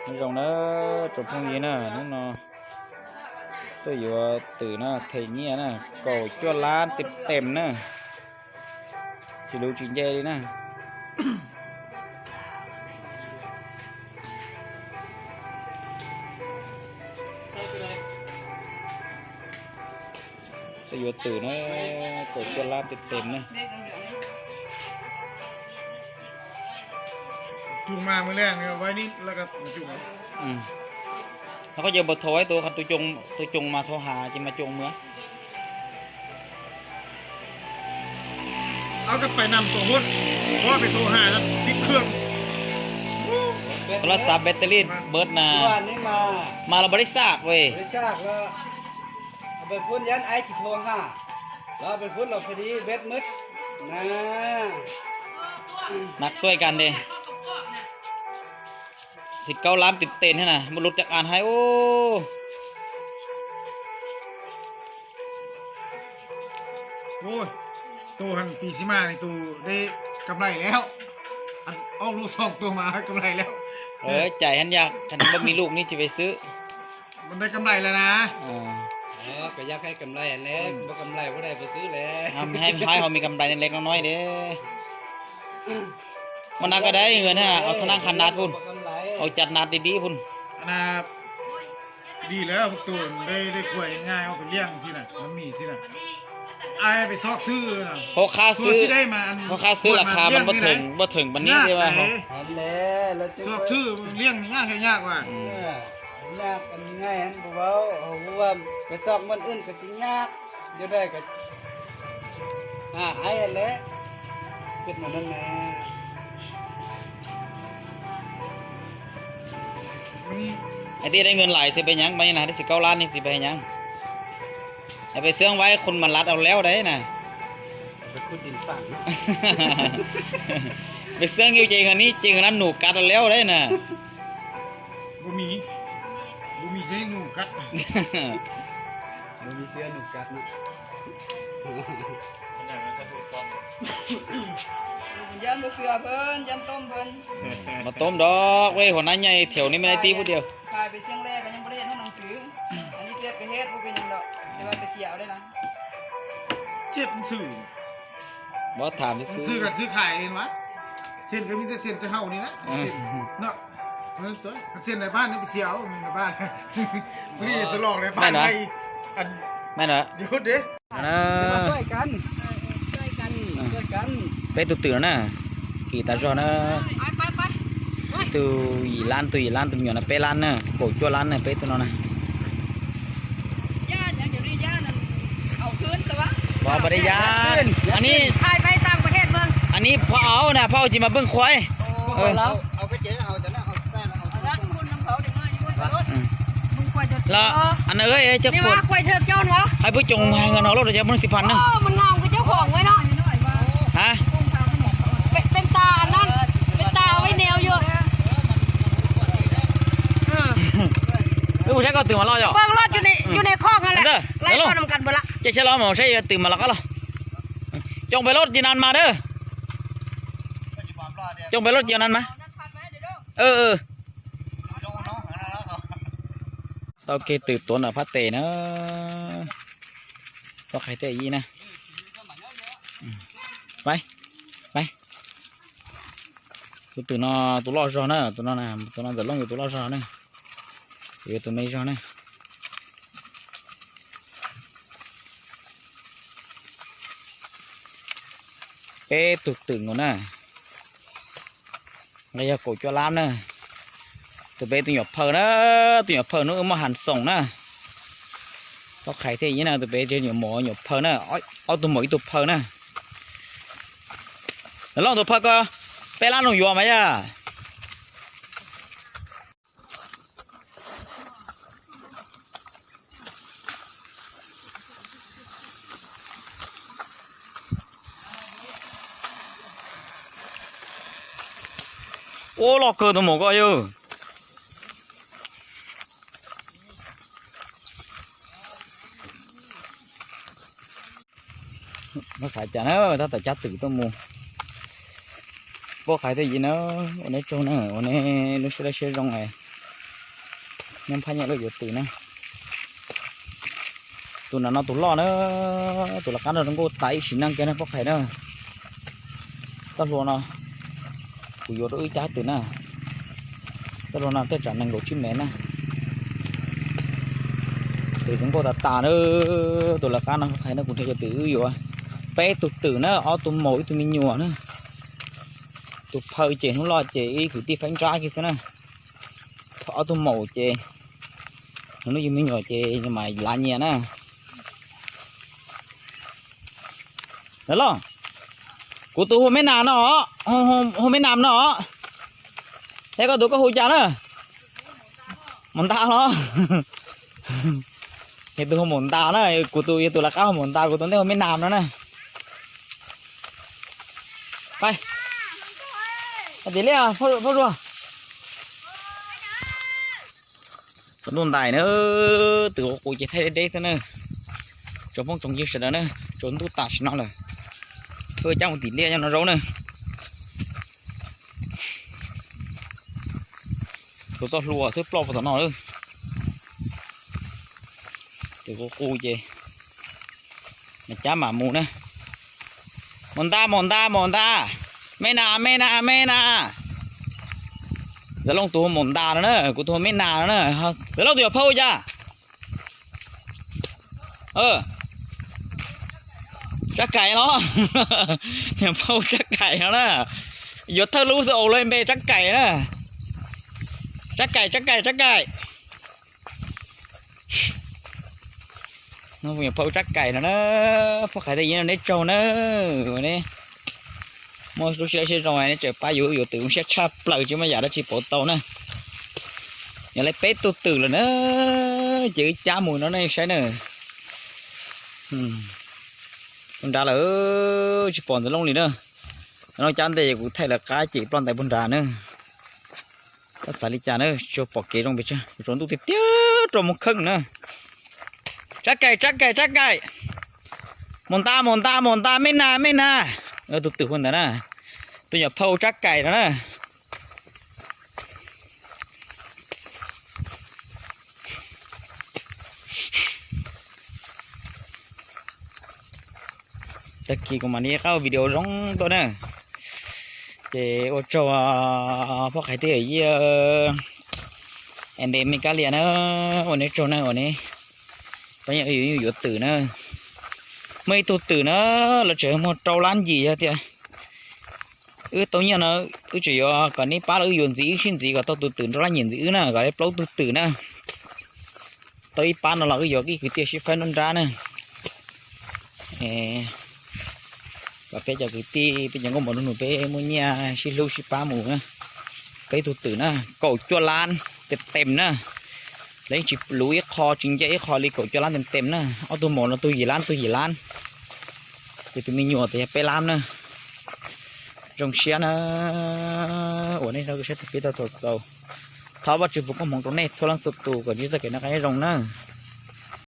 Nyob zoo na, tsoom phooj ywg na, hnub no tuaj yuav twm na, them nyiaj na, kaum cuaj lab tes tes na, tsis luv tsis nce li na. Tuaj yuav twm na, kaum cuaj lab tes tes na. Thov koj ces npawb thau ib tug, tus coos mas thau has ces mas coos mus. Tau las xav battery bớt na, mas los npaj li xaj ves. Nag xuaij kan de. Xis kaub lab tes tes thiab na, muaj lub tiaj qas hais ub. Tus hais pis xis mas tus dej kam lais lawm, ob lub xoo tus mas kam lais lawm. Cais hab yaj, qhov muaj me lub ne tsis pes xwb. Muaj nab koj dab, ho me kam lais leg no no de. Muaj nab koj dab, au thov nab qha nab pun, au cas nab di di pun. Hauv qab xwb las khas mas npaj theem npaj theem pas neb thiab. Xwb liaj nyaj nyaj as. Nyaj nyaj, peb xoj muaj wb koj tsis nyaj, yog dab koj a ai le, koj mas na. Hais tias dej nkees lais xwb pes nyav, mas ni na dej xis kaub lab ne tsis pes nyav. Peb xwb vaib qhov mas lab au lawm dab na. Peb xwb yus ces nkees ni ces nkees nab num kav au lawm dab na. Mas toob nrog ua hua nab nyaj thiaum ni me nab tib pub tias. Muab tham xwb. Peb tus twm no na, kim tas zog na. Tus yim lab, tus yim lab, tus me nyuam no peb lab na, kaum cuaj lab na peb tus no na. Pab dej yab, a nis phau na, phau ces mas pheej qhuav. Los a na, hais pub coos hais no loj rau cov pub xis phas na. Ha, wb mus saib koj twm mas los yom. Ces saib los mus saib yog twm mas los qab los. Coos pem loj ces nas mas na. Coos pem loj ces nas mas. Tau kiag twm tuav ntawm phab tes na. Tau qhais tej yib na. Tus twm no tus loj zog na, tus no, tus no Ntxawm Looj yuav tus loj zog na. Yuav tus me zog na. Peb tug twm nkaus na. Nqe yog kaum cuaj lab na. Tus pem tus nyuam phawj na, tus nyuam phawj hnub wb muab has xoom na. Tau qhais thiaj yib na, tus pem nyuam mom nyuam phawj na, ob tug mom ib tug phawj na. Looj tus phawj ko, peb lab nus yuav mas yog. Ua loj kawg tus mom ko yog. Muab xav cas na, tab tom cab twm tuaj mus. Pab qhais thiaj yib na, ua neb tsaug na, ua neb lub siab dawb siab zoo es Nyob phab nyaj lub yuav twm na. Tus no no tus loj na, tus lawv qab no zoo nkauj tas ib sim neej kiag na phob qhais na. Txoj hlua no kuv yuav rau wb cab twm na. Txoj hlua no tej tsam nees nkaum tsib mev na. Twm zoo nkauj tas tas na. Tus lawv qab no phob qhais na kuv nrhiav cov twm wb yuav peb tug twm na, ob tug maum ib tug me nyuam na. Tus phaw ces hnub loj ces ib kwv tij faib ntsab kiag xwb na. Ob tug maum ces hnub yug me nyuam ces mas lav nyias na. Los, kuv tus hu Meb Nas no, hu Meb Nas no. Thiab koj tus koj hu cas na? Maum Ntas los? Yog tus hu Maum Ntas na, kuv tus yog tus lawv qab hu Maum Ntas, kuv tus ntej hu Meb Nas no na. Tim liaj, phauj Zuag. Tsaus ntuj ntais na, twm qus qus ces thaij deb deb xwb na. Tsoom phooj tsoom ywg sawv daws na, tsaus ntuj tam sim no lawm, thawj cab mus tim liaj nyob no zaub na. Tus txoj hlua twb ploj puag tom no lawm. Twm qus qus ces mas cab mam mus na. Maum Ntas, Maum Ntas, Maum Ntas, Meb Nas, Meb Nas, Meb Nas. Ntxawm Looj tus hu Maum Ntas no na, kuv tus hu Meb Nas no na. Ntxawm Looj tus yog phauj cas? Tsab Kaim los? Yog phauj Tsab Kaim no na. Yuav thawj lub xwb, ua lub npe Tsab Kaim na. Tsab Kaim, Tsab Kaim, Tsab Kaim. Phauj Tsab Kaim no na, phob qhais tej yeeb no neb tsaug na. Muaj lub siab siab zoo neb tseem pab yuav, yuav twm zoo siab tshaj plaws, tsis muaj yam dab tsi pauv tau na. Yog li peb tug twm lawm na, ces wb cab mus no nej saib na. Puag nrad lawm, tsis pom Ntxawm Looj li na. Ntxawm Looj cab ntej kuv thaij lawv qab ces ploj ntais puag nrad na. Tab xav li cas na, tsis pom kev zoo pes tsawg, tsaus ntuj tiag tiag rau mus kheej na. Tsab Kaim, Tsab Kaim, Tsab Kaim. Maum Ntas, Maum Ntas, Maum Ntas, Meb Nas, Meb Nas. Tus twm hu ntawd na, tus nyuam phauj Tsab Kaim no na. Tag kis kuv mam li qab ua video zoo tuaj na. Ces ua tsaug phob qhais tej yawm yij Ende Mes Kas Lias na, ua neb tsaug na, ua neb pab yuav twm na. Muaj ib tug twm na, lawv tseem muag rau lab ncim yog tias wb tau nyiaj no, wb tseem yuav kom neb pab los wb yuav ntxiv, wb sib ntxiv kom tau tus twm rau lab ncim ntxiv wb na, kom li plaub tug twm na. Tau ib pab no los wb yuav ib kwv tij sib faib nruab nrab na. Kom peb cov kwv tij, peb cov nkauj mos nraug nus peb muaj nyiaj sib hlub sib pab mus na. Peb tug twm na, kaum cuaj lab tes tes na. Lawv yeej tsis luv ib qho tsis nce ib qho li, kaum cuaj lab tes tes na. Ob tug maum no tug yim lab tug yim lab, ces tus me nyuam tes yog peb lab na. Zoo siab na, uas nej saib peb tau txaus. Thov Vajtswv foom koob hmoov rau nej txhua leej txhua tus kom ntsib txoj kev noj qab nyob zoo na.